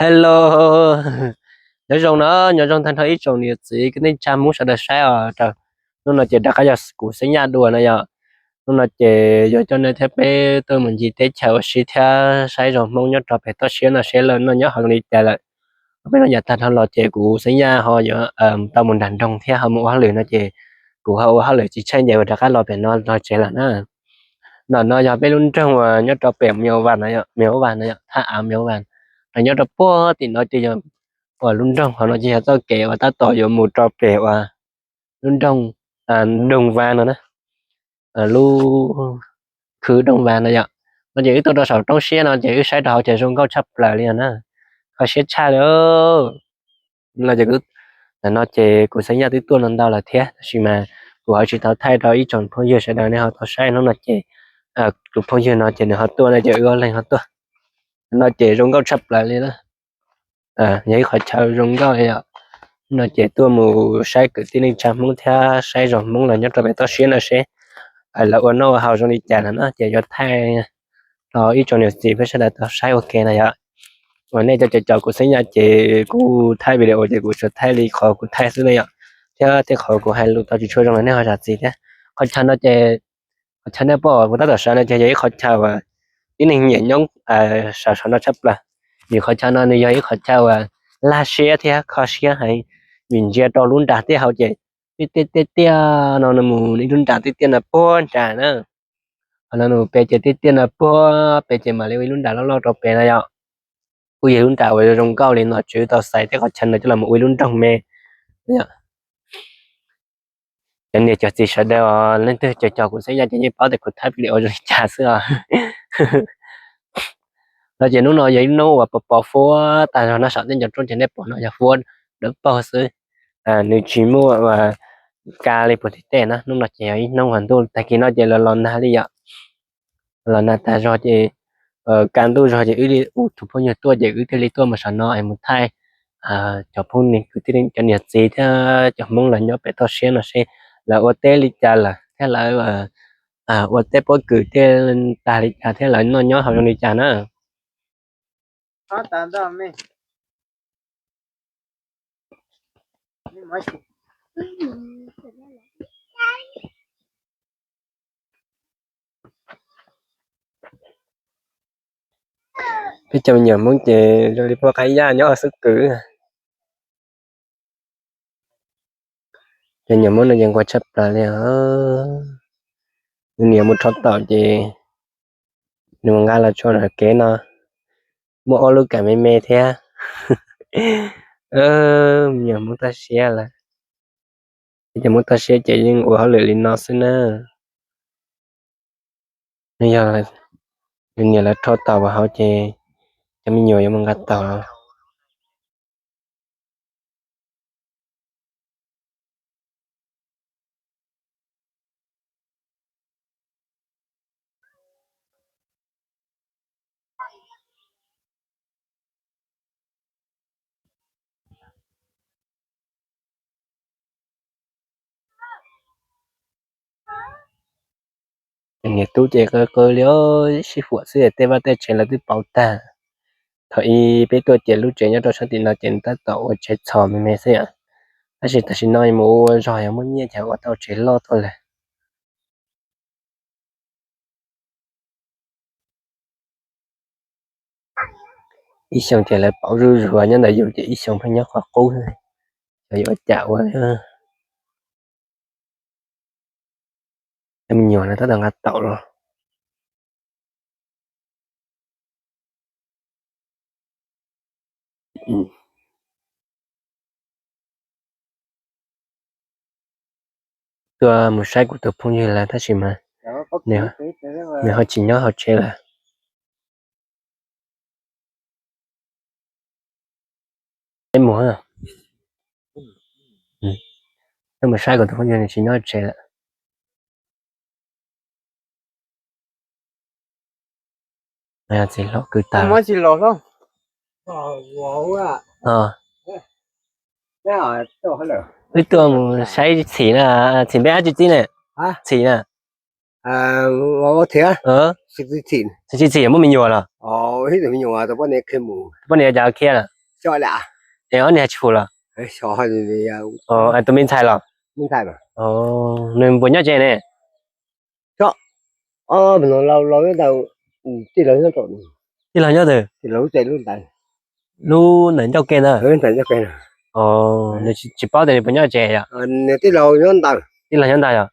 Hello, nyob zoo no, nyob zoo tag nrho ib tsoom niam txiv kwv tij neej tsa Hmoob sawv daws saib os. Hnub no ces rov qab yog kuv Xeeb Yaj dua no yom. Hnub no ces yuav coj nej thiab peb tuaj mus ncig teb chaws ua si thiab saib zos Hmoob nyob rau pem toj siab no seb lawv noj nyob haus zoo li cas lawm. Peb noj yam tag nrho los ces kuv Xeeb Yaj ho yuav tau mus nram nroog thiab ho mus ua hauj lwm no ces kuv ho ua hauj lwm tsis tshaij ncaws rov qab los pem no los tsev lawm na. Ntawm no yog peb lub nroog uas nyob rau pem Mia Vas no, Mia Vas no yom, thaj av Mia Vas. Los nyob rau puag tim no ces yog uas lub nroog, qhov no ces yog txoj kev uas tab tom yuav mus rau pem uas lub nroog Doog Vas no na, lub khw Doog Vas no yom. No ces wb tuaj rau saum roob siab no ces wb saib rau hauv ces zoo nkauj tshaj plaws li no na, kho siab tshaj li. No ces, ntawm no ces kuv Xeeb Yaj twb tuaj no ntau lawm thiab tab sis mas kuv ho tsis tau thaij rau ib tsoom phooj ywg sawv daws nej ho tau saib hnub no ces tus phooj ywg no ces nws ho tuaj no ces wb ob leeg ho tuaj. No ces zoo nkauj tshaj plaws li na. Yog ib qhov chaw zoo nkauj li os. No ces tuaj mus saib kwv tij neej tsa Hmoob thiab saib zos Hmoob los nyob rau pem toj siab no seb lawv ua noj ua haus zoo li cas no na ces yuav thaij rau ib tsoom niam txiv peb sawv daws tau saib ua ke na yom. Uas nej cov caum kuv Xeeb Yaj ces kuv thaij video ces kuv tsuas thaij li qhov kuv thaij xwb na yom, thiab tej qhov kuv hais lus tau tsis tshua zoo los nej ho zam txim thiab. Qhov chaw no ces, qhov chaw nej pom kuv tab tom sawv no ces yog ib qhov chaw uas tib neeg nyiam nyob sawv saum no tshaj plaws, vim qhov chaw no nws yog ib qhov chaw uas laj siab thiab kho siab heev, vim ntsia rau lub nram tej hauv ces tiaj tiaj tiaj tiaj no, nws mus ib lub nram tiaj tiaj no puag nram na. Qhov no nws mus pem ces tiaj tiaj no puag pem ces mam li ua ib lub nram loj loj rau pem no yom. Kuj yog lub nram uas zoo nkauj li no, tseem tau xaiv tej qhov chaw no coj los ua ib lub nroog me. Cov niam cov txiv sawv daws os, leej twg caum caum kuv Xeeb Yaj ces yeej paub tias kuv thaij video zoo li cas xwb os. No ces hnub no yog ib hnub uas pos pos huab tag zog no, saum tej ncov roob ces nej pom no yog huab dawb paug xwb, nws tsis muaj ka li puag tim tej na. Hnub no ces yog ib hnub uas ntuj tag kis no ces los los nag li yom, los nag tag zog ces kaj ntug zog ces wb li ua tus phooj ywg tuaj ces wb thiaj li tuaj mus saum no es mus thaij cov phooj ywg kwv tij cov niam txiv thiab cov Hmoob los nyob pem toj siab no seb lawv ua teb li cas lawm thiab lawv ua teb pob kws tej tag li cas thiab lawv noj nyob haus zoo li cas na. Peb cov me nyuam Hmoob ces zoo li poj qaib yaj nyob xwb kwv. Cov me nyuam Hmoob no ces nquag tshaj plaws li os. Nws niam mus rho taum ces nws mus nqa los tso ntawm kev no, muaj ob lub kam me me thiab. Me nyuam Hmoob toj siab lawm. Peb cov Hmoob toj siab ces yeej ua hauj lwm li no xwb na. Nws yog nws niam lawv rho taum vas hauv ces cov me nyuam yuav mus nqa taum los. Niam tub ces qw qw li, sib huam xwb, tej vaj tej tsev lawv twb pauv tag. Thaum ub peb tuaj ces lub tsev nyob rau sab tim no ces tab tom ua tsev txhos me me xwb yom. Tab sis tam sim no mus ua zog yog muaj nyiaj ces ua tau tsev loj tuaj lawm. Ib xyoos ces lawv pauv zuj zus, nyob ntawm yus ces ib xyoos pheej nyob qhov qub, xyov yuav ua cas ua. Cov me nyuam no tab tom nqa taum los. Tuaj mus saib kuv tus phooj ywg lawm tab sis mas nws ho tsis nyob hauv tsev lawm. Peb mus, peb mus saib kuv tus phooj ywg nws tsis nyob hauv tsev lawm. Txiv hlob kwv tas. Wb tuaj mus saib Txhim na, Txhim npe dab tsi txib ne? Txhim na. Txhim txhim muaj me nyuam los? Tus poj niam cas khiav lawm? Es ob niag tsis pum los? Tus me ntxhais los? Nws puas nyob tsev ne? Tij laug nyob twg? Lub ntawm ncauj ke ntawd. Nws tsis paub tias nws puas nyob tsev yom? Tij laug nyob ntawd yom?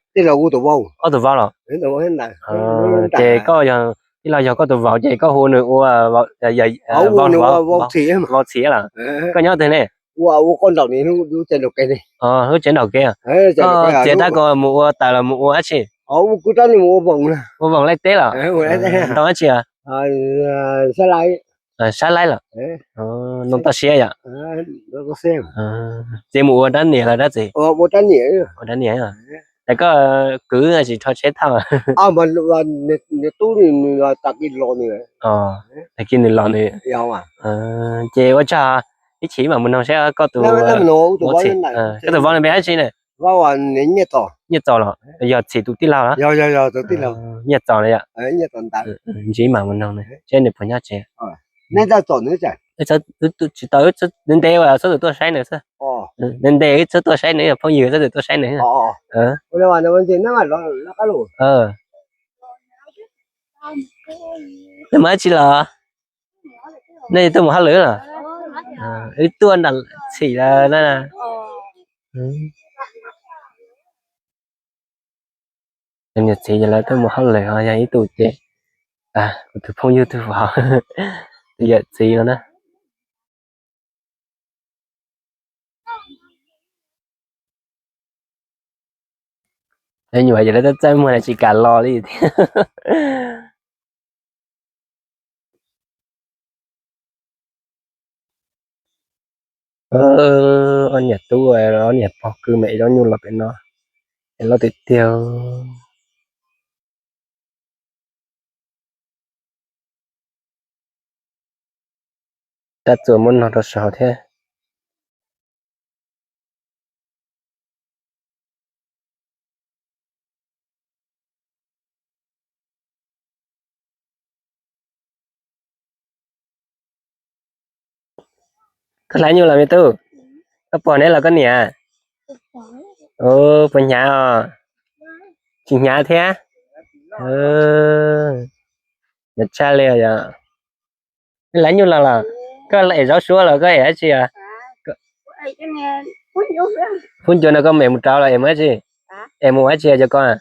Ob tug vauv los? Ces koj yog, tij laug yog koj tus vauv ces koj hu nws ua vauv txhim los? Koj nyob twg ne? Lub tsev nraum kev. Koj txiav rab ko mus ua taws los mus ua dab tsi? Ua voom laij teb los? Ntoo dab tsi? Sab laib los? Ntoo toj siab yom? Ces mus ua dab niam los dab tsi? Ua dab niam. Es koj kwv tsis rho tsheb thauj? Tag kis nws los nws. Ces ua tsaug, ib chim mam mus noog saib koj tus, koj tus vauv npe dab tsi ne? Nyiaj Txos los? Yog txhim tus tij laug los? Nyiaj Txos los yom? Ntsis mam mus noog nws seb nws puas nyob tsev. Tsis tau, nws nte ua txhob tus tuaj saib nws xwb. Nws nte wb txhob tuaj saib nws, yog phooj ywg txhob tus tuaj saib nws. Nej mus dab tsi los? Nej tuaj mus hauj lwm los? Wb tuaj nram txhim lawm na. Niam txiv ces lawv tuaj mus hauj lwm, ho yog ib tug ces kuv tus phooj ywg tus vauv, tus yawm txiv no na. Nyuam ces lawv txawj txawj muag lawv tsis kam los li thiab. Ob niam tub, ob niam pog kwv me zaub nyuj los pem no, es loj tiag tiag. Tab txuas muab nog rau saud thiab. Koj hlais nyuj los me tub? Koj pog neb los koj niam? Puas hnyav os? Tsis hnyav thiab. Hnyav tshaj li yom. Hlais nyuj los los? Koj es zaub suab los koj es dab tsi os? Pub ncua no koj es mus rau los es mus dab tsi? Es mus dab tsi cov koj?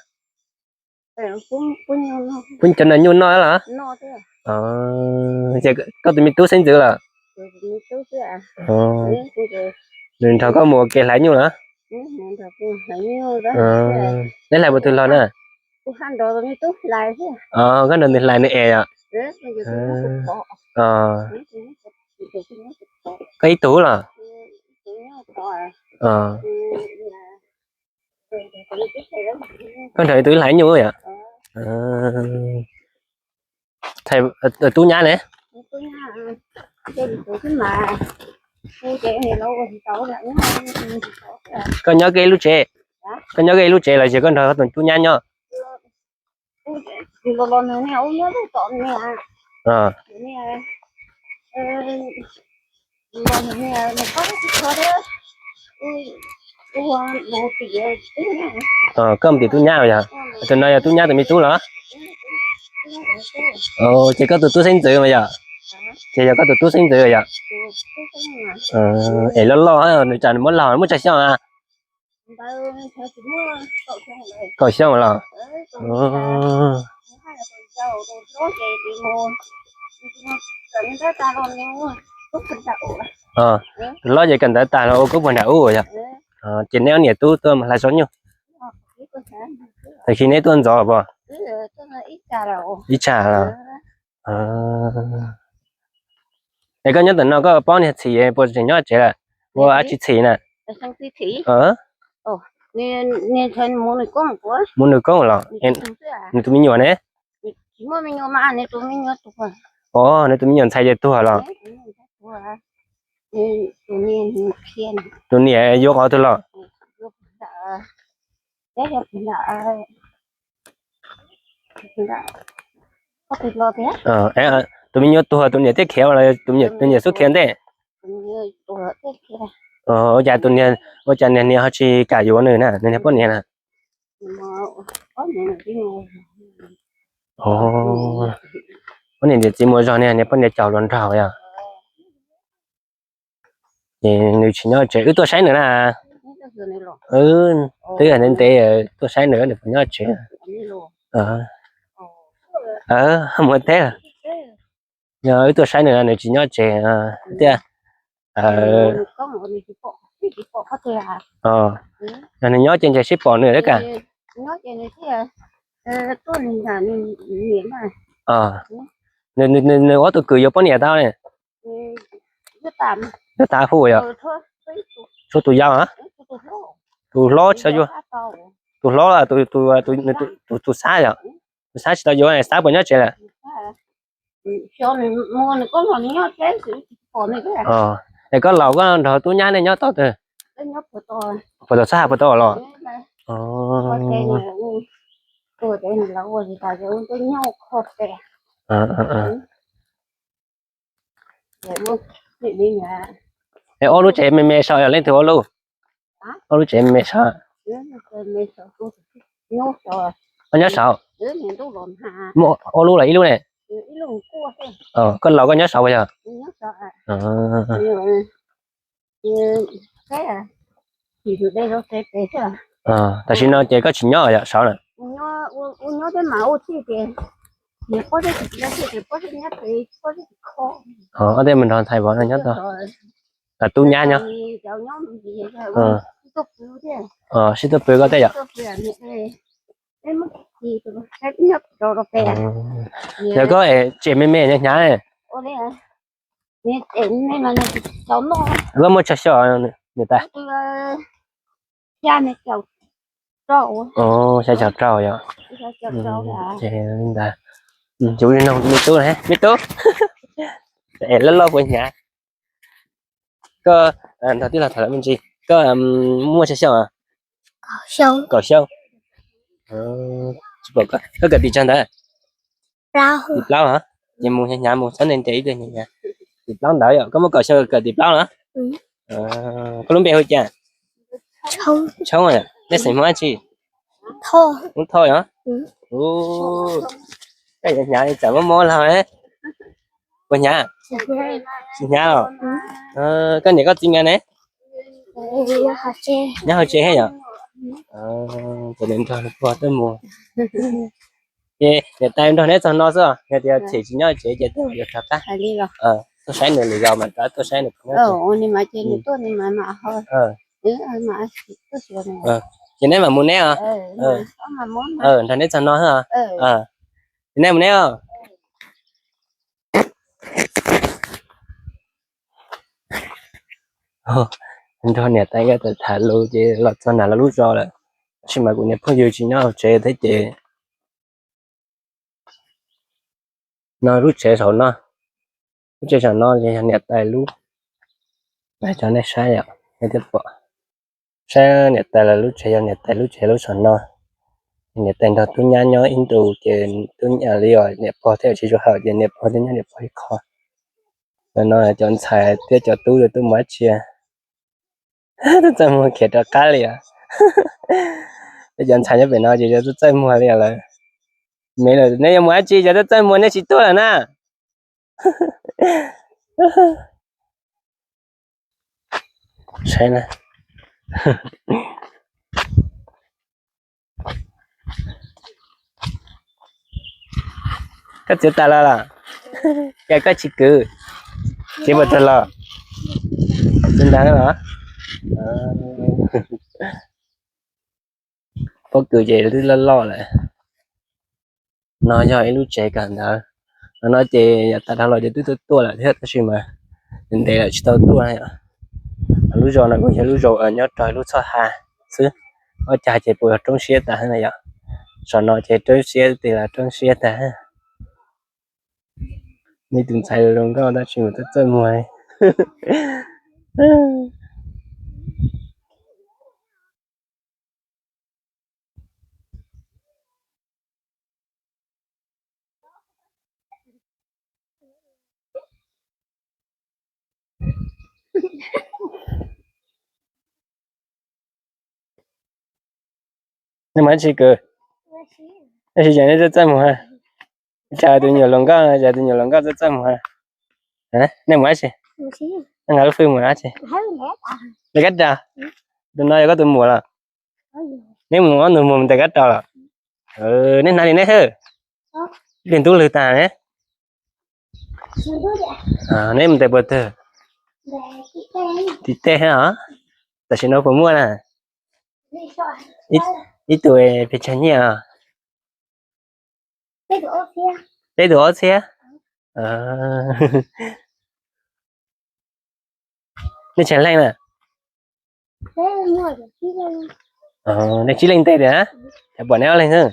Pub cov no nyuj noj los? Ces koj tus me tub xeeb ntxwv los? Nws nrog koj mus ua ke hlais nyuj los? Neb hlais puas tug hlo na? Koj nrog nws hlais nws es yom? Koj ib tug los? Koj nrog ib tug hlais nyuj yom? Tub nyab ne? Koj nyob koj ib lub tsev? Koj nyob koj ib lub tsev los yog koj nrog koj tus tub nyab nyob? Koj mus tim tub nyab yog? Tus no yog tub nyab tus me tub los? Ces koj tus tub xeeb ntxwv mas yom? Ces yog koj tus tub xeeb ntxwv yom? Es loj loj nws tsam nws muab laug muaj tsawg xyoo a? Kaum xyoo los? Tus hlob ces kawm ntawv tag los ua kub puag nram ub yog? Ces neb ob niam tub tuaj hlais zaub nyuj? Tag kis neb tuaj ntxov pom? Ib tsa los? Es koj nyob ntawm no koj paub niag txhim puas tseem nyob tsev lawm? Ua dab tsi txhim na? Mus nws koob los? Nws tus me nyuam ne? Os, nws tus me nyuam ntxhais ces tuag los? Tus niam yuav qhov twg los? Tus me nyuam tuag tus niam thiaj khiav los tus niam xub khiav ntej? Ua cas tus niag, ua cas niag niam ho tsis kam yuav nws na, nws niag poj niam na? Poj niam niam txiv muaj zog, niag niam poj niam caum hluas nraug yog. Ces nws tsis nyob tsev, wb tuaj saib nws na. Twb ntev ntev tuaj saib nws, nws puas nyob tsev. Mus teb. Yog wb tuaj saib nws, nws tsis nyob tsev tiag. Yog nws nyob ces ntshe sib pom nws lawm kag. Nws ob tug kwv yuav poj niam tau ne. Yuav tas hu yog? Tshuav tus yau, tus hlob tsis tau yuav. Tus hlob, tus xab yog? Tus xab tsis tau yuav, xab puas nyob tsev lawm? Es koj laus koj nrog tub nyab nej nyob tau twg? Puas tau xab hais puas tau los? Es ob lub tsev me me saud yog leej twg ob lub? Ob lub tsev me me saud. Koj nyob saud. Muaj ob lub los ib lub ne? Koj laus koj nyob saud puas yog? Tam sim no ces koj tsis nyob yog saud na? Ob tug mus nrog ntxhais vauv no nyob tau. Tub nyab nyob. Sib tuaj pw koj tej yom? Yog koj tsev me me nyob hnyav. Koj muaj tsawg xyoo niam tais? Xya caum rau yom. Ces li ntawd, kuv li no me tub, me tub, es loj loj puas hnyav? Koj nrog tij laug tham me ntsis, koj muaj tsawg xyoo? Kaum xyoo. Koj kawm tim tsag ntawd? Tim plaub os. Ces mus hnyav hnyav mus txhob ntes ntes ib pliag hnyav hnyav. Tim plaub ntawd yom, koj muaj kaum xyoo kawm tim plaub los? Koj lub npe hu cas? Tshoob. Nej xeem Hmoob dab tsi? Hmoob Thoj yom? Koj hnyav hnyav li tsam mob mob laug. Puas hnyav? Tsis hnyav los? Koj niam koj txiv nkawd ne? Nyob hauv tsev thiab yom? Ces nws nrog nws pog tuaj mus. Ces niam tais nrog neb txog no xwb, yog tias them tsis nyob tsev ces tej zaum yuav rov qab tuaj saib nws lwm zaus mas rov tuaj saib nws. Ces neb mam mus neb os. Nrog neb txog no xwb os. Ces neb mus neb os. Nrog niam tais nkawd tham lus ces los txog nram lawv lub zos lawm. Tab sis mas kuv niam phooj ywg tsis nyob hauv tsev thiab ces no lub tsev saum no, lub tsev saum no ces yog niam tais lub. Cov nej saib yom, nej thiaj pom. Saib niam tais lawv lub tsev, yog niam tais lub tsev lub saum no. Niam tais nrog tub nyab nyob ib ntus ces tub nyab li os niam pog thiaj tsis zoo hawm ces niam pog thiaj nyob niam pog ib qho. Ntawm no cov ntxhais thiab cov tub tuaj mus dab tsi? Tuaj txawj muag khiav rov qab li os. Cov ntxhais nyob pem no ces yog tuaj txawj muag li os lawm. Me lawm neb yuav mus dab tsi, yog tuaj txawj muag neb tsis tuaj lawm na. Saib na. Koj txiav tas los los? Cas koj tsis kwv? Txiav puas tag los? Txiav ntawd los? Pob kws ces twb loj loj lawm. No yog ib lub tsev kawm ntawv. No no ces yav tas dhau los ces twb tuaj tuaj lawm thiab tab sis mas ntev lawm tsis tau tuaj na yom. Lub zos no kuj yog lub zos nyob rau lub txhoj ha xwb. Ob cag ces puas yog roob siab tas na yom. Saum no ces roob siab tiag los roob siab tag. Neb tus ntxhais zoo nkauj tab sis mas txawj txawj muag li. Nej mus dab tsi kwv? Tab sis cas nej txawj txawj mus ha? Cas tus nyuam hluas nkauj, cas tus nyuam hluas nkauj txawj txawj mus ha? Nej mus dab tsi? Nej nqa lub fwj mus dab tsi? Nqa kab raus. Tus no yog koj tus muam los? Neb mus ob tug muam mus ntes kab raus los? Nej hnav li neb hwb. Ib pliag ntub lwg tag ne. Neb mus ntes puas twg? Tim tej os. Tam sim no puas muaj na? Ib tug pes tsawg nyiaj? Peb tug ob txhiab. Nej tsawg leej na? Nej tsib leej nte tiag, cas pom neb ob leeg xwb?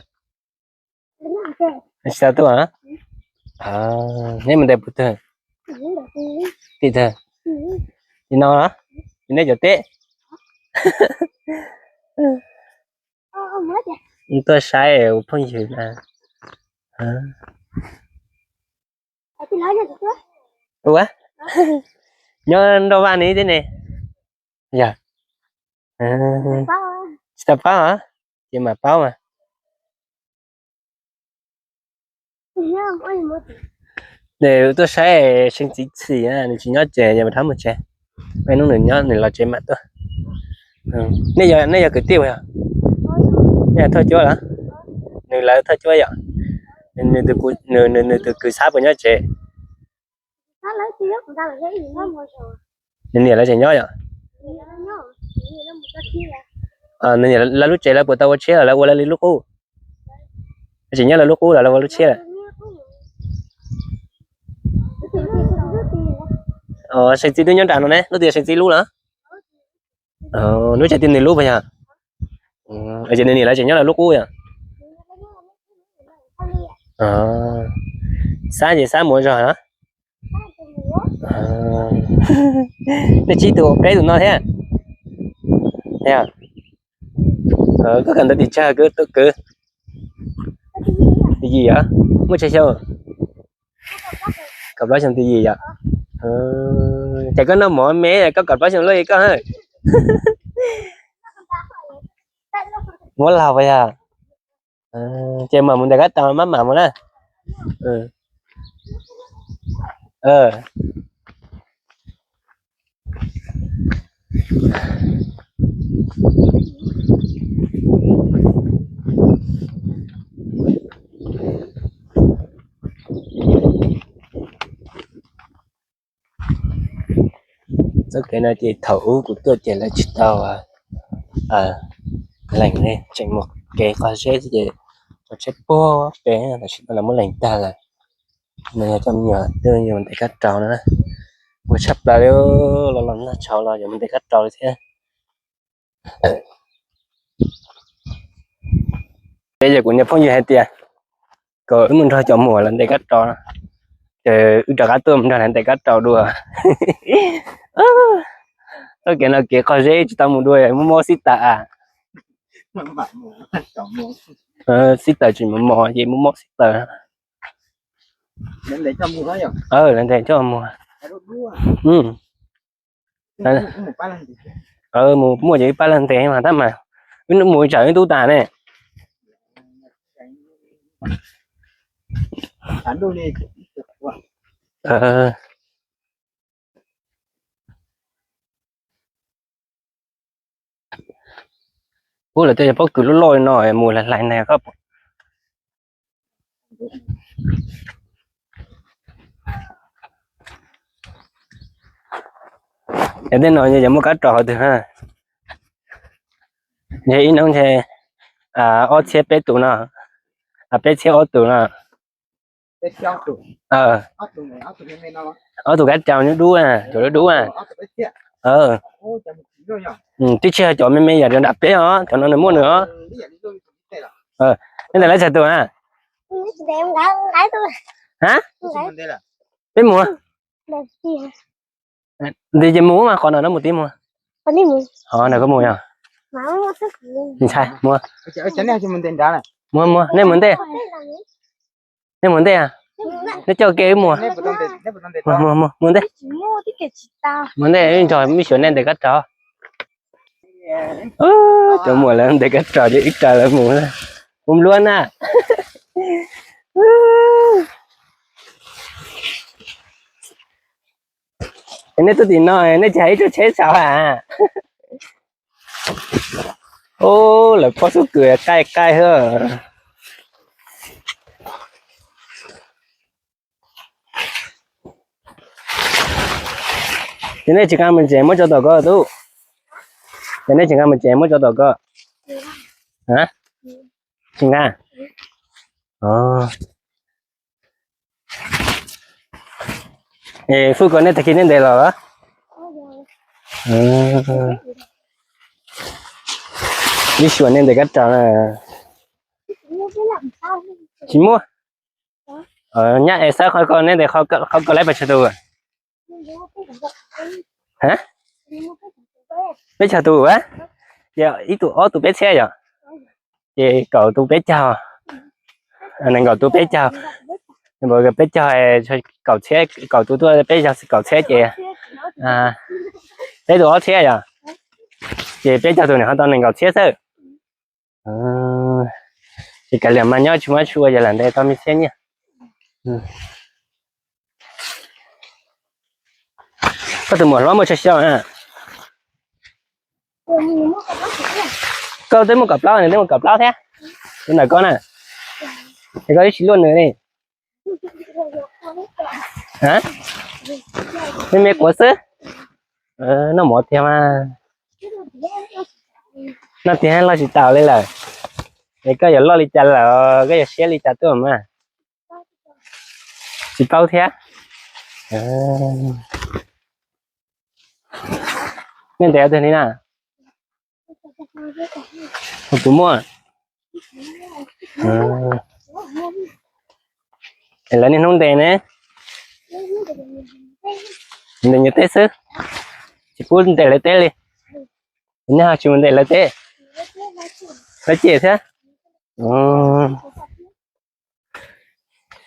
Tsis tau tuaj. Neb mus ntes puas twg? Tim twg? Tim no los? Tim nej cov teb. Tuaj saib ua phooj ywg na. Ua, nyob nroj vaj ne teb ne. Yog, tsis tau paub os, ces mam paub mas. Tuaj saib see txiv txim, nws tsis nyob ces yog rov mus tsev. Peb hnub nws nyob nws los tsev mam tuaj. Nej yog kwv tij yog? Nej yog thawj cuab los? Nws lawv thawj cuab yom? Nws tus kwv Xab puas nyob tsev? Nws niam lawv tseem nyob yom? Nws niam lawv lub tsev lawv puas tau ua tshiab los lawv ua lawv li lub qub? Tseem nyob lawv lub qub los lawv ua lub tshiab lawm? See txiv twb nyob nram no ne, lub twg yog see txiv lub los? Lub tsev tiag nws lub puas yog? Ces nws niam lawv tseem nyob lawv lub qub yom? Xab ces Xab mus ua zog los? Nej tsib tus peb tus no thiab. Koj kawm ntawv tim tsawg kwv? Tim yim yom? Muaj tsawg xyoo? Kaum plaub xyoo tim yim yom? Ces koj noj mov me, koj kaum plaub xyoo luaj li koj. Muab laug puas yog? Ces mam mus ntes kab raus maj mam mus na. Txoj kev no ces thaum ub kuv tuaj ces lawv tsis tau lees ne, tseem mus kev qog zeb xwb ces tso tsheb puag pem, tam sim no lawv muab lees tag lawm. No yog cov me nyuam twb yuav mus ntes kab raus no na. Ua tshaj plaws li, los los nag tshauv los yuav mus ntes kab raus li thiab. Ces kuv niag phooj ywg hais tias kom wb mus nrog cov muam lawv ntes kab raus no, ces wb rov qab tuaj mus nrog lawv ntes kab raus dua. Txoj kev no kev qog zeb tsis tau mus dua, muaj mob xib taws a. Xib taws tsis mus mos ces muaj mob xib taws. Lawv ntes coj mus. Mus muaj ces ib pab leeg ntes mas tab mas wb mus tsam wb ntub tas ne. Ub, lawv tej pob kws loj loj li no mus hlais hlais ne koj. Yog tej no yog muaj kab raus qhov twg na? Yog ib hnub ntshe ob txhiab peb tus no, peb txhiab ob tus no. Ob tug kab raus dub dub, cov dub dub. Twb tsis yog cov me me yam nram peb os, cov no nws muaj nws os. Nej ntes lawv tsawg tus na? Ha? Peb mus. Ntes ces mus mas, qhov no no mus tib mus. Ho ntawm koj mus yog? Ntshai mus. Mus mus, nej mus ntej. Nej mus ntej, nej coj kev wb mus. Mus, mus, mus ntej. Mus ntej, nrog wb xyuas nej ntes kab rog. Cov muam lawv ntes kab rog ces wb raws lawv mus. Mus npluab na. Nej tuaj tim no, nej tsis hais ib tsuj tsheb saud a? Ub, lawv pob xub kws qaij qaij xwb. Ces nej tsis nqa mus tsev muab tso tom ko tub. Ces nej tsis nqa mus tsev muab tso tom ko. Tsis nqa. Es fwj ko nej tag kis nej ntes los los? Ib xyuas nej ntes kab rog na. Tsis muaj. Nyab es xav qhov ko nej ntes qhov ko laib pes tsawg tus? Peb caug tus a? Ces ib tug ob tug peb txhiab yom? Ces kaum tus peb caug. Nees nkaum tus peb caug. Peb caug, kaum txhiab, kaum tus tuaj peb caug kaum txhiab ces peb tus ob txhiab yom? Ces peb caug tus nws ho tau nees nkaum txhiab xwb. Ces kav liam mas nyob tsis muaj tshua ces lam ntes tau me txhiab nyiaj. Koj tus muam hlob muaj tsawg xyoo na? Koj twb muaj kaum plaub, nws twb muaj kaum plaub thiab. Tus ntawm koj na, es koj twb tsis luaj nws li. Me me quav xwb. Noj mov tiag mas. Noj tiag loj tsis taus li lawm. Es koj yuav loj li cas lawm, koj yuav siab li cas tuaj mas? Tsis paub thiab. Nej ntes twg li na? Tus muaj. Es lawv niaj hnub ntes ne, ntes nyias teb xwb, tsis pub ntes lawv teb li. Nej ho tsis mus ntes lawv teb, lawv cem thiab.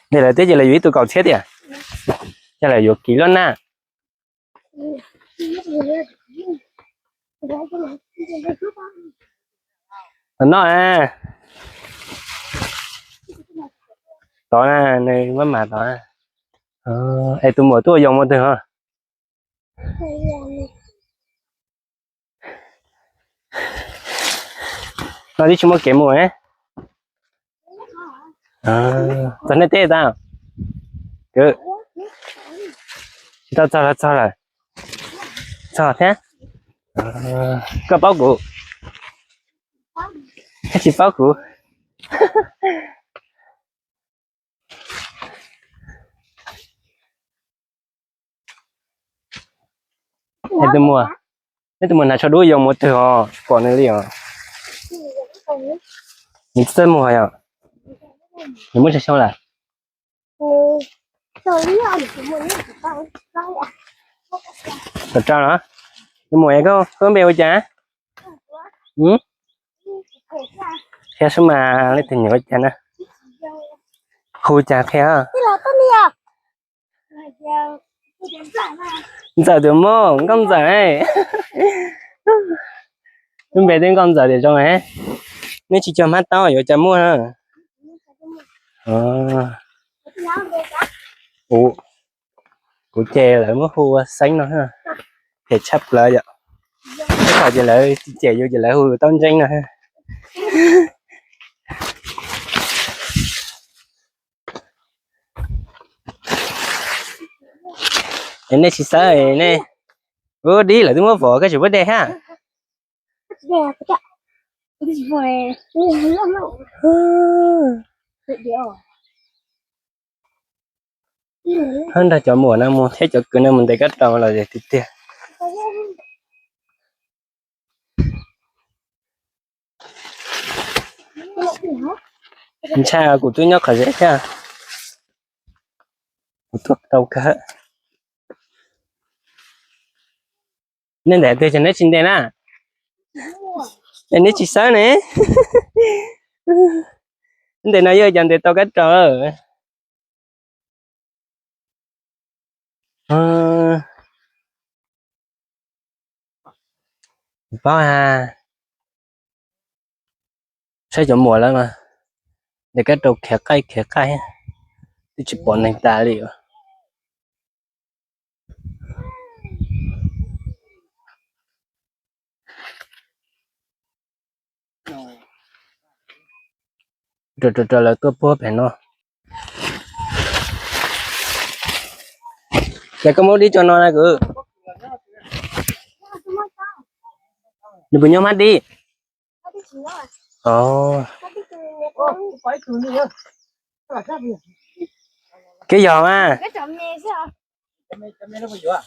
Ntes lawv teb ces lawv yuav ib tug kaum txhiab tiag, ces lawv yuav kiv luaj na. Tom no na, tod na, nws maj mam tod na. Es tus muam tuaj yos mus twg os? No twb tsis muaj kev mus. Txog nej teb tag. Tsis tau txog los txog lawm. Txog thiab. Koj paub kuv, koj tsis paub kuv. Tus muam, nej tus muam hnav tsho dub yos mus twg os, tsis pom nws li os. Nws txawj mus yom? Nws muaj tsawg xyoo lawm? Kaum rau los? Tus muam, koj npe hu cas? Qhia sub mas leej twg nyiam ua cas na. Hu cas qhia. Ntxawm tus muam, nkauj Ntxawm. Lub npe twb nkauj Ntxawm tiam zoo. Nej tsis cog hmab taub yuav cas muaj na. Kuv ces lawv muab hu ua Xeeb no, phem tshaj plaws yom. Ib thaum ces lawv cem yus ces lawv hu taub ntseeb no. Es nej tsis xawb ne. Ua dib lawv twb muab vov koj tsis muab de hab. Hab nrog cov muam no mus thiab cov kwv no mus ntes kab rau los tiag tiag. Ntshai kuv twb nyob qhov zeb thiab. Kuv tuaj tau kawg. Nej ntes twg ces neb tsis ntes na. Es neb tsis xawb ne. Ntes no yog cov ntes tau kab rau. Paub ha, saib cov muam lawm mas, nws kab rau khiav qaij khiav qaij, twb tsis pom neeg tas li. Rau rau rau lawv tuaj puag pem no. Ces koj muab dib tso no na kwv. Nws puas nyob hmab dib? Keb yog mas.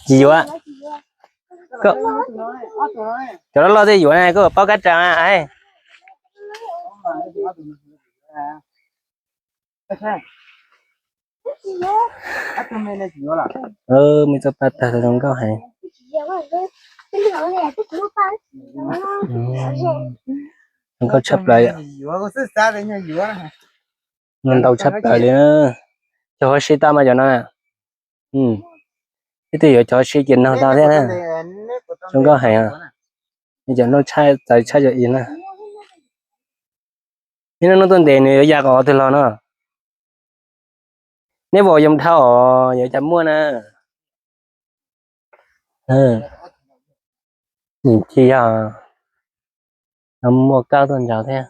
Tsis yuav. Cov loj loj twb yuav na, koj paub kab tsa mas. Me txoj paj tag zoo nkauj heev. Zoo nkauj tshaj plaws. Ntau tshaj plaws li. Cov huab si tau mas cov no. Ib tug yuav cov huab si ces nog tau thiab na. Zoo nkauj heev. Cov no txawv tshaj cov ib na. Ib hnub tuaj ntes nws yuav ya qhov twg los no. Neb vau yoo dhau os, yuav cas muaj na. Tsis yog, no muaj kab tuaj nraud thiab.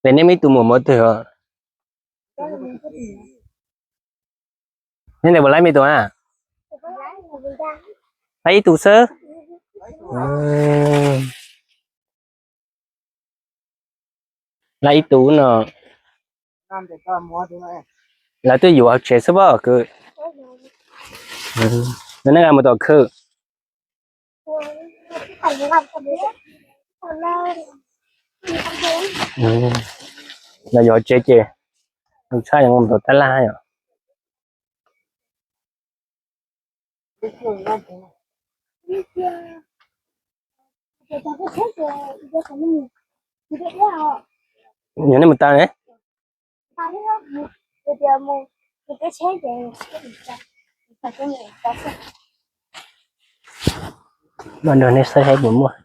Ces neb muaj ib tug muam mus twg os? Neb ntawd puas laib me tug a? Laib ib tug xwb. Laib ib tug no. Lawv twb yuav hauv tsev xwb pob kwv. Neb mus tom khw. Los yuav hauv tsev ces zoo tshaj, yuav mus tom tab laj yom. Yog nej mus tas ne. Mam nrog nej saib saib puas muaj.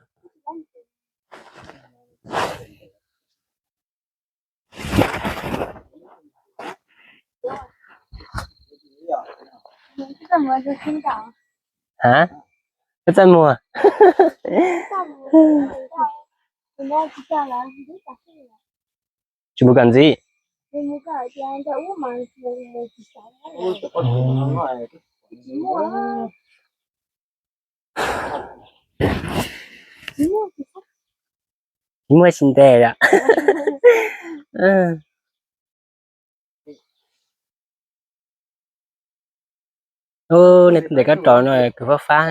Ha? Koj txaj muag. Tsis mus kom ntxiv. Tsis muaj tsis ntev yom. Ub, nej ntes kab rov no kwv fab fab.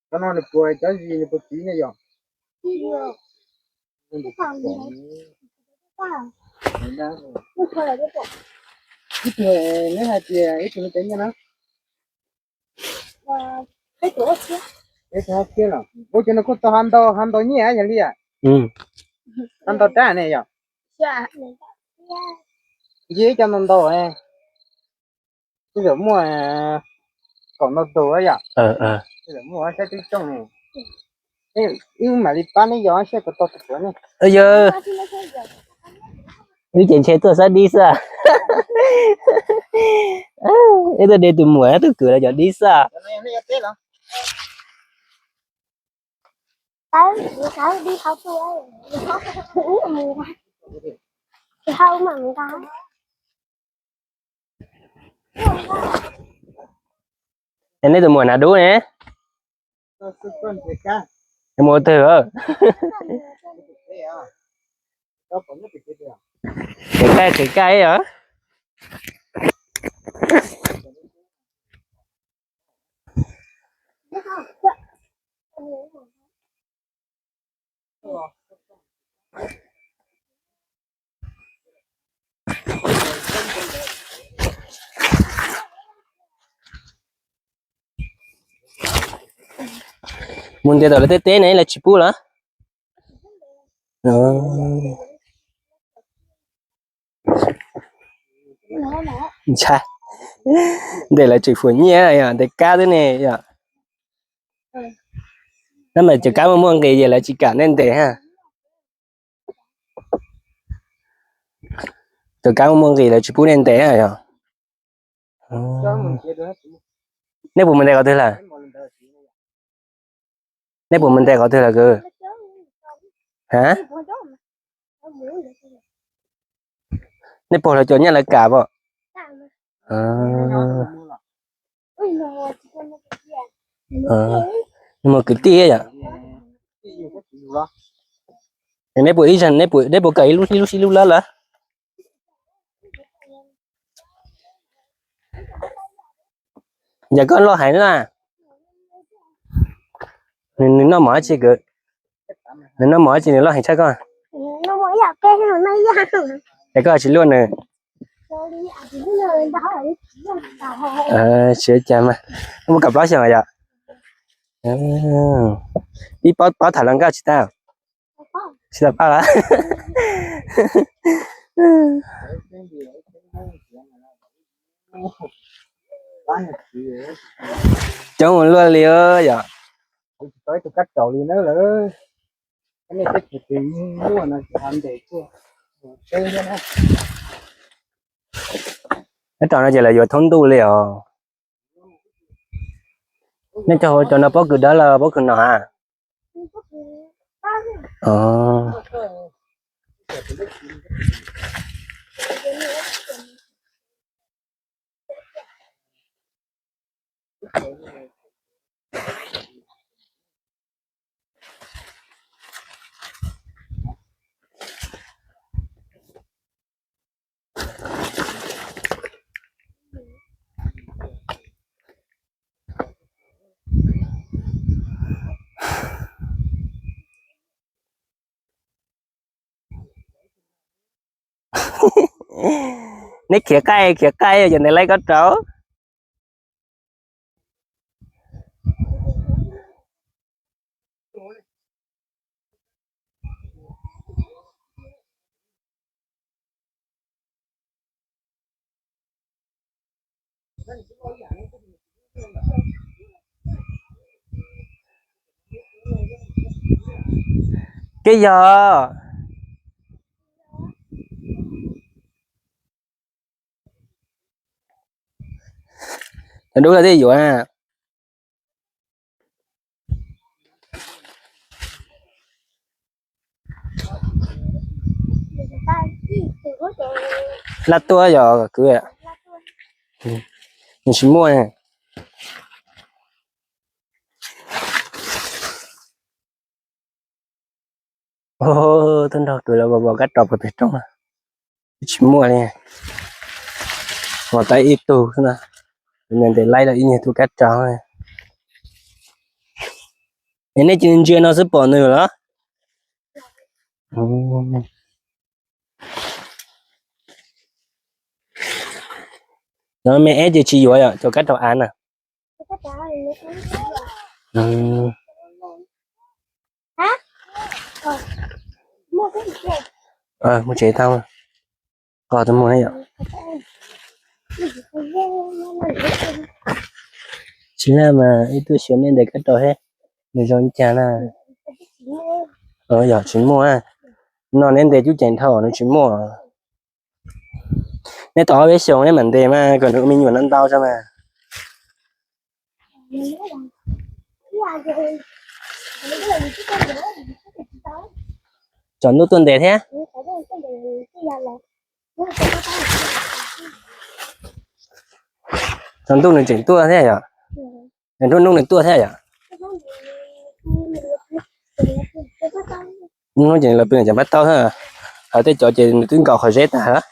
Cov no nws puas cov zis nws puas txiv ne yom? Ib tug neb hais tias ib tug nws cov nyiaj na. Ib tug ob txhiab los ua cov no kuj tau ha ntau ha ntau nyiaj yog li. Ha ntau rab ne yom. Nce ib co ntau ntau. Tej zaum muaj kaum ntau tus yom. Tej zaum muaj saib twb coob ne. Wb mam li pab neb yos saib puas tau tus puav ne. Yog, wb ces ntshe tuaj saib dib xwb. Wb tuaj de tus muam tuaj kwv lawv cov dib xwb. Es nej tus muam hnav dub ne? Mus twg? Qhwv kaj, qhwv kaj os. Mus ntes tom lawv tej teb ne, lawv tsis pub los? Ntshai, ntes lawv tseem fuam nyiaj yom, ntes kab xwb ne yom. Tab mas cov kab muaj muaj nqis ces lawv tsis kam nej ntes ha. Cov kab muaj muaj nqis lawv tsis pub nej ntes yom. Nej puas mus ntes qhov twg lawm? Nej puas mus ntes qhov twg lawm kwv? Ha? Nej pog lawv cov nyiaj lawv kam pom? Nej mus kwv tij yom? Neb puas ib zaug, neb puas, neb puas kawm ib lub, ib lub sib lub lab lawm? Yog koj loj heev na. Nws noj mov dab tsi kwv? Nws noj mov dab tsi nws loj heev tshaj koj? Es koj tsis luaj nws? Tsis ua cas mas. Muaj kaum plaub xyoos yom? Ib paub, paub tham hluas nkauj tsis tau? Tsis tau paub lawm. Coob ua luaj li yom. Kab rau no ces lawv yuav thoob ntuj li os. Nej cov hauv cov no pob kws dawb los pob kws no ha? Neb khiav qaij khiav qaij yog ntes laib koj rau. Keb yog dub la thiaj yuav na. Laj tuaj yog kwv, nws tsis muaj. Tuaj nrog kwv lawv vov kab rov puag pem roob, tsis muaj li. Vov tau ib tug xwb na, nws ntes laib lawm ib nyuag tug kab rov. Es nej cia li ntsia no xwb pom nws los? Cov me eb ces tsis yuav yom, cov kab rau av na. Mus tsev tau, qos tus mus yom. Tsis laj mas ib tug xyuas nej ntes kab rau thiab, nws zoo li cas na. Yog tsis muaj, no neb ntes cub ceem dhau nws tsis muaj. Neb tau ob peb xyoos neb mam ntes mas kom nws ua me nyuam ntau ntau tso mas. Tsaus ntuj tuaj ntes thiab. Tsaus ntuj nws tseem tuaj thiab yom? Nruab hnub nws tuaj thiab yom? Hnub ces lawv pw ces pab tau, ho tej cov ces nws twb nkaus qhov zeb tag,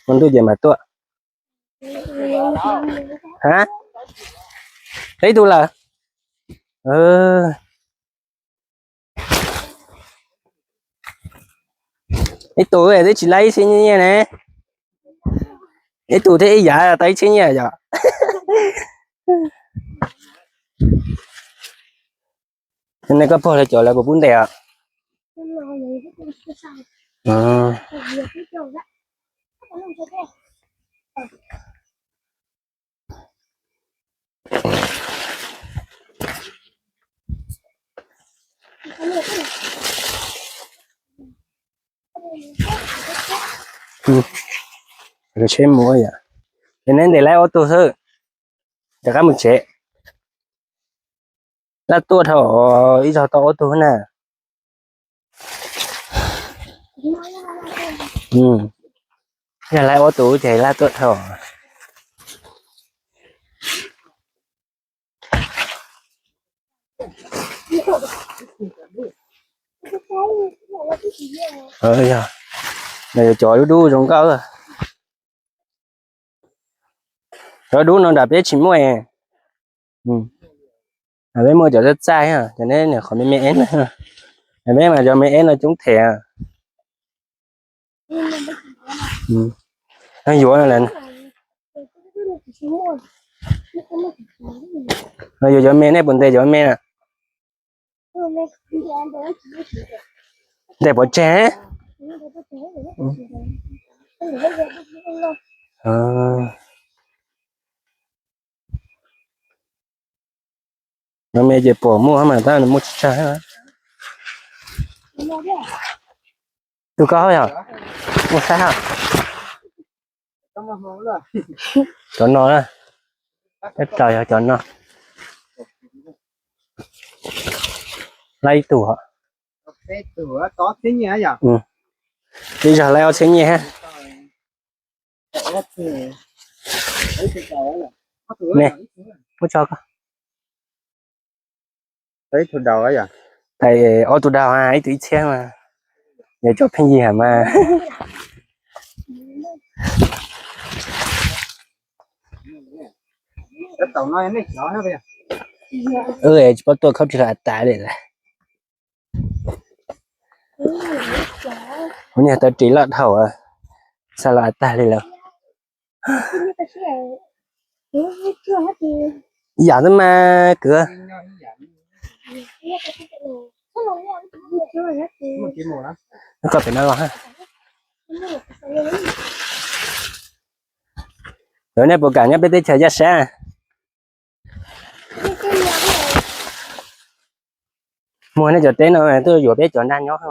hmo ntuj ces mam tuaj. Ha, ib tug lawm. Ib tug twb tsis laib ib txhiab nyiaj ne. Ib tug thiab ib yav tau ib txhiab nyiaj yom. Nej koj pog lawv cov lawv puas pub ntes os? Tsheb mus yom. Ces neb ntes laib ob tug xwb, rov qab mus tsev. Laj tuaj dhau, ib zaug tau ob tug na. Yog laib ob tug ces laj tuaj dhau. Yog, no yuav cov dub dub zoo nkauj. Cov dub no nram peb tsis muaj. Peb muaj cov txaj txaj, cov neb qhov me me eb na. Peb mas cov me eb no coob them. Yuav, yuav cov me, nej puas ntes cov me na? Ntes pov tseg. Cov me ces pom muaj mas tab muaj tsis tsawg. Tus koj yog, muaj saib. Cov no, peb plaws yog cov no. Laib ib tug. Ib zaug laib ob txhiab nyiaj. Ne, muab tso koj. Ob tug daus, ib tug ib txhiab mas, yog cov pheej yig mas. Tsis paub tuaj khaub rig los av tas li lawm. Kuv niag tawv ris loj dhau, xa los av tag li lawm. Yam xwb mas kwv. Koj pem no los. Lawv nej puas kam nyob peb teb chaws yaj sab? Muag nej cov teb no tuaj yuav peb cov nrag nyob.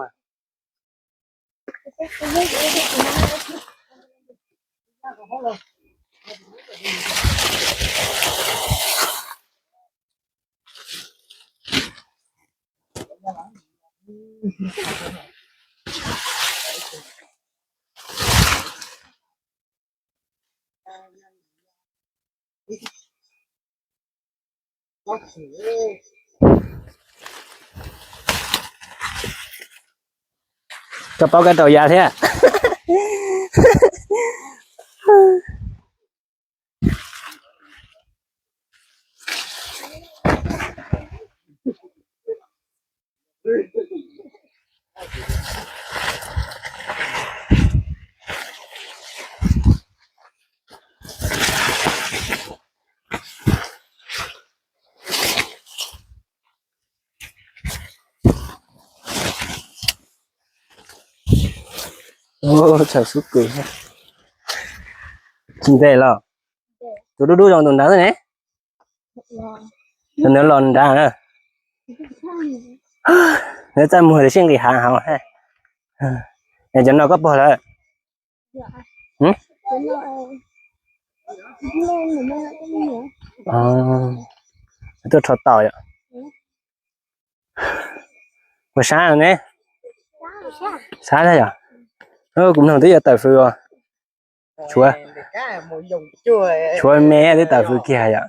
Koj paub koj rau yav thiab. Tshav xub kws. Tsis ntes los? Tus dub dub zoo tus nrad ne. Tus nrad los nrad na. Nws txaj muag tias sib nqis hav hauv. Es cov no koj pog lawm? Tuaj rho tau yom. Puas sab ne? Sab thiab yom. Kuv mloog twb yuav tawm fws os. Tshuav, tshuav me twb tawm fws kiag yom.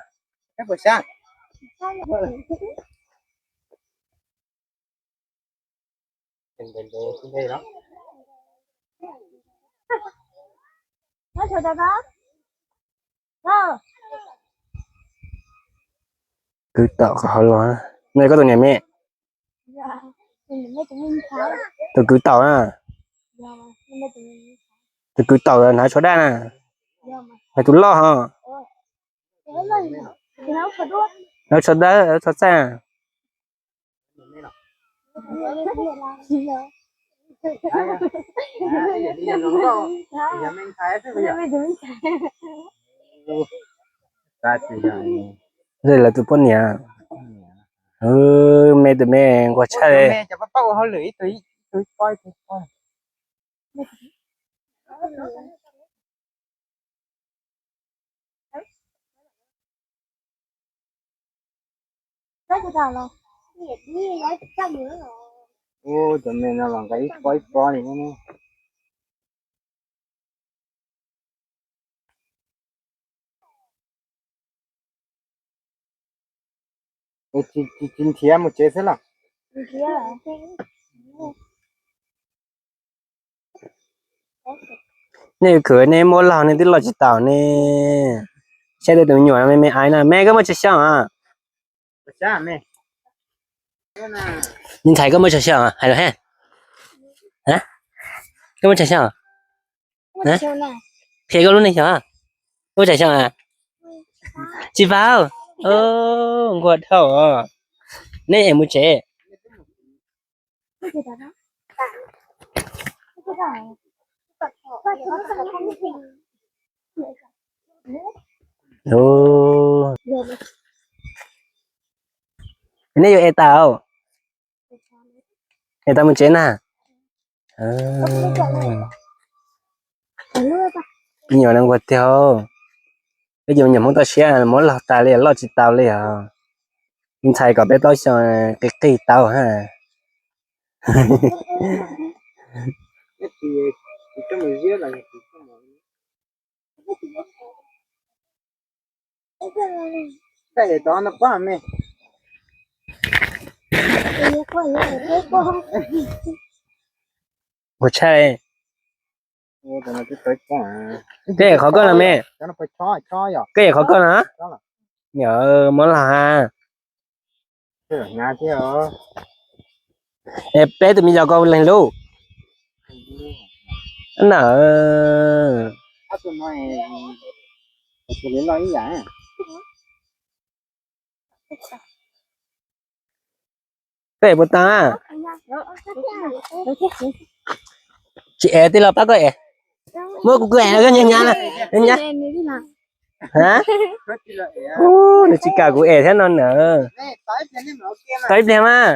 Kwv Taum qhov hauv los. Nej koj tus niam me? Tus Kwv Taum na. Tus Kwv Taum hnav tsho daj na. Hais tus loj ho. Hnav tsho dawb, tsho txaij. Lawv tus poj niam. Me tus me nquag tshaj li. Cov me no los nqa ib pob ib pob li. Tsis nrhiav mus tsev xwb los? Nej khwv nej muab log nej twb loj tsis taus ne. Saib tej tus me nyuam me me aiv na, me koj muaj tsawg xyoo os? Me ntxhais koj muaj tsawg xyoo os? Hais lus hais. Koj muaj tsawg xyoo? Qhia koj lub neej xyoo. Muaj tsawg xyoo? Tsis paub. Nquag dhau. Nej es mus tsev. Nej yuav es tas, es tas mus tsev na. Me nyuam no nquag tiag. Peb cov me nyuam Hmoob toj siab muab log tas li loj tsis tau li os. Ntxhais kom peb plaub xyoo qis qis tau ha. Ua tshaj. Koj ev qhov koj no me. Koj ev qhov koj no. Yog muab log ha. Es peb tus me nyuam koj leeg lub na. Koj ev puas tau? Tsis ev tij laug pab koj ev. Muab kuv, kuv ev koj nyias hnyav na. Nws tsis kam kuv ev thiab no na. Tau ib pliag mas,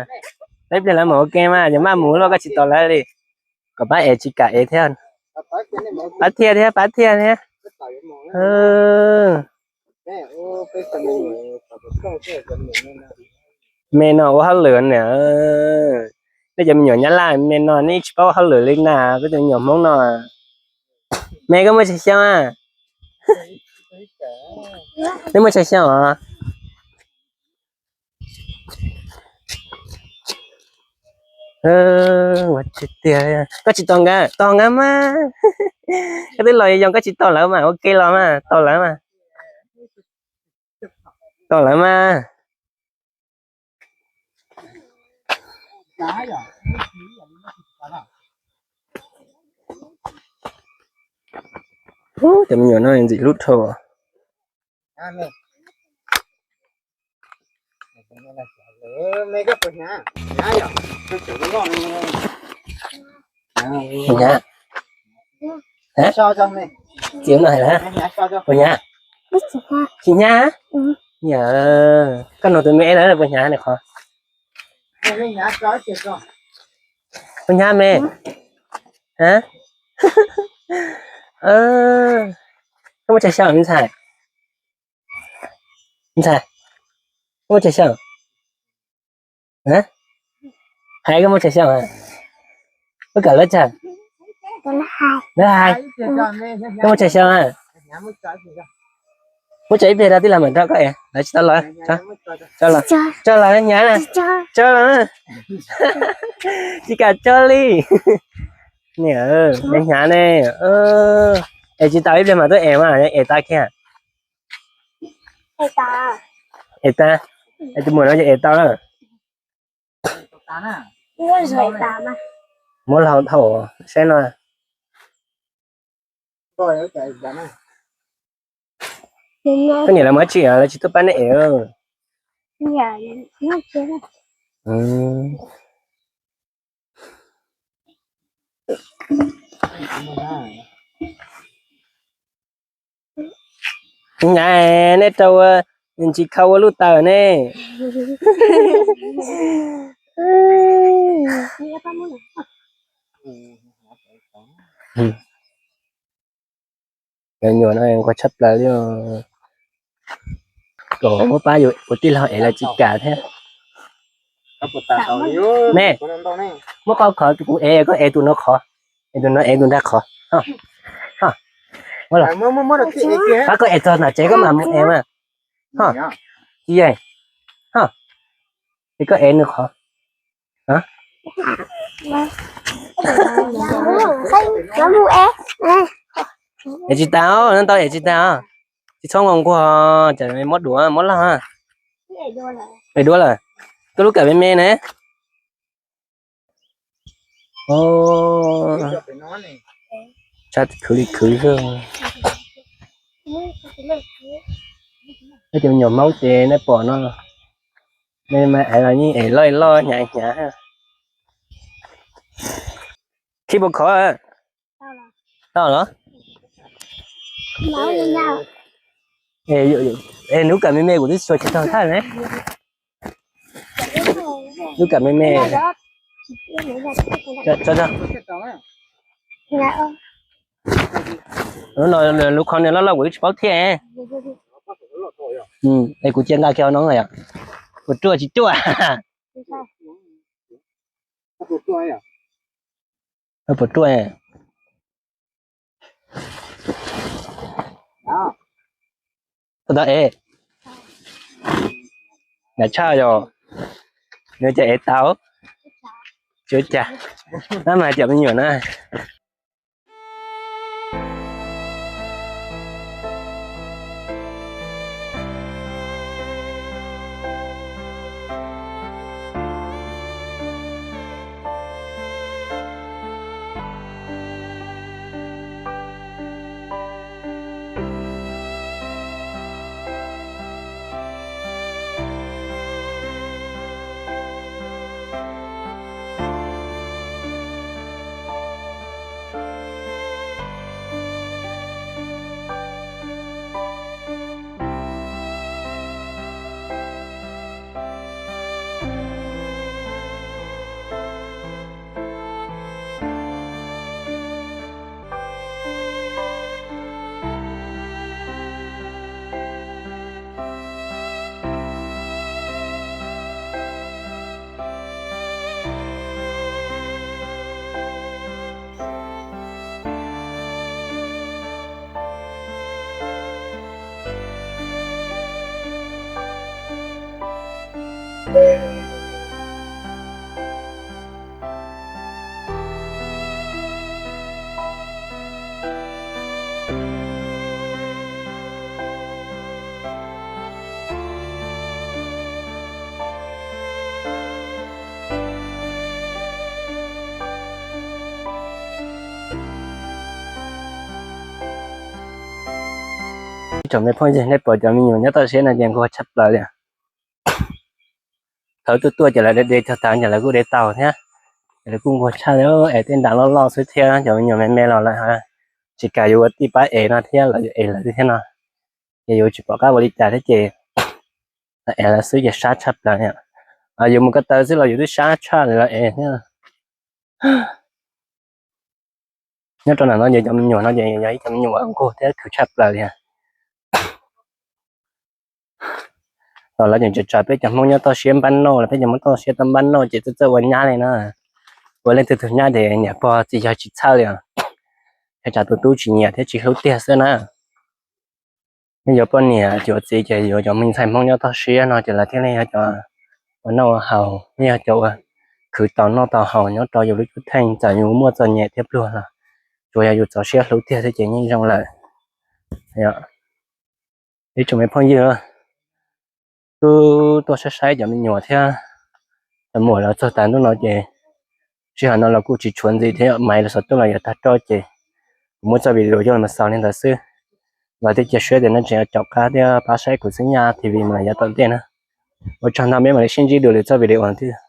tau ib pliag lawv mam ua ke mas, yog maj mus loj koj tsis tau lawv li. Kom pab ev tsis kam ev thiab. Pab thiaj thiab, pab thiaj thiab. Me no ua hauj lwm na. Peb cov me nyuam Nyab Laj me no nej tsis paub ua hauj lwm li na, peb cov me nyuam Hmoob no. Me koj muaj tsawg xyoo a? Nej muaj tsawg xyoo os? Ua tiag, koj tsis tos nkawd, tos nkawd mas. Koj twb los yoo koj tsis tos lawv mas ua ke los mas, tos lawv mas. Tos lawv mas. Cov me nyuam no ntxim hlub dhau. Puas hnyav? Txiv no hais lawm, puas hnyav? Tsis hnyav. Koj nug tus me ev lawm puas hnyav nws qhov? Puas hnyav me? Koj muaj tsawg xyoo me ntxhais? Ntxhais, koj muaj tsawg xyoo? Hais koj muaj tsawg xyoo? Koj kawm lab tsawg? Lab hais. Koj muaj tsawg xyoo a? Muab tso ib pliag rau tij laug mam rau koj ev, lawv tsis tau los. Tso los, hnyav na, tso los na. Tsis kam tso li. Niam, hnyav ne. Es tsis tau ib pliag mam tuaj ev mas, ev tau kiag. Ev tau, tus muam no ces ev tau na. Muab laug thaum saib no. Koj niam lawv mus dab tsi lawv tsis tuaj pab neb ev? Hnyav, nej rau ua, tsis khau ua luj taws ne. Cov me nyuam no nquag tshaj plaws li. Kom muab pab yus ua tij laug ev lawv tsis kam thiab. Me, muab qhov khov kuv ev, koj ev tus no khov, ev tus no ev tus nrag khov. Pab koj ev txog nram tsev koj mam mus ev mas. Ho, tsis yeej. Ho, es koj ev nws qhov. Ev tsis tas, no tau ev tsis tas. Tsis txhob nquag nquag, tsam muab duav muab log. Ev duav lawm. Koj lub kawm me me ne. Khwv li khwv xwb. Cov me nyuam Hmoob ces nej pom no, nej mas ev los yeej ev loj loj hnyav hnyav. Khib puas khov? Tau los? Es lub kawm me me kuv twb xuas tsis tau thaj ne. Lub kawm me me. Lub no lub qhov niag loj loj kuv twb tsis paub thiab. Es kuv cia nqa kiag no yom. Puas ruaj tsis ruaj? Puas ruaj? Tau ev. Nyav tshaj yom. Nws ces ev tau. Tsis ua cas. Nab mas cov me nyuam na. Ib tsoom me phooj ywg, nej pom cov me nyuam nyob toj siab no ces nquag tshaj plaws li. Thaum tuaj tuaj ces lawv de de tag tas ces lawv kuj de tau thiab. Ces lawv kuj nquag tshaj li, es tej nram loj loj xwb thiab, cov me nyuam me me los lawm tsis kam yuav ua tij pab ev no thiab, lawv yuav ev lawv thiab no. Ces yuav tsis pom qab ua li cas thiab ces ev lawv xwb ces sab tshaj plaws. Yus mus ko taw xwb los yus twb sab tshaj li los ev thiab. Nyob rau nram no ces cov me nyuam no ces yog ib cov me nyuam uas nquag thiab khwv tshaj plaws li. Los lawv tseem tsa peb cov Hmoob nyob toj siab npab noj los peb cov Hmoob toj siab tau npab noj ces txawj txawj ua nyab li na. Ua leej twg tus nyab ces niam pog txiv yawg tsis txhawj li os. Tsam tus tub tsis nyiam thiab tsis hlub tiag xwb na. Yog yuav poj niam yuav txiv ces yuav cov me ntxhais Hmoob nyob toj siab no ces lawv thiaj li yog cov ua noj ua haus, yog cov uas khwv tau noj tau haus nyob rau yus lub cuab theej, txawm yus muaj txom nyem thiab pluag los tsuas yog yus txaus siab hlub tiag thiab ces yeej zoo lawm. Ib tsoom me phooj ywg, kuv tuaj saib saib cov me nyuam thiab cov muam lawv txog tas ntuj no ces sij hawm no los kuj tsis tshuav ntxiv thiab, Maiv los xov tooj los yuav tag roj ces kuv muab txoj video coj los xaus li ntawd xwb. Vam thiab cia siab tias nej tseem caum qab thiab pab saib kuv Xeeb Yaj T V mus los yav tom ntej na. Ua tsaug ntau, peb mam li sib ntsib dua lwm txoj video thiab.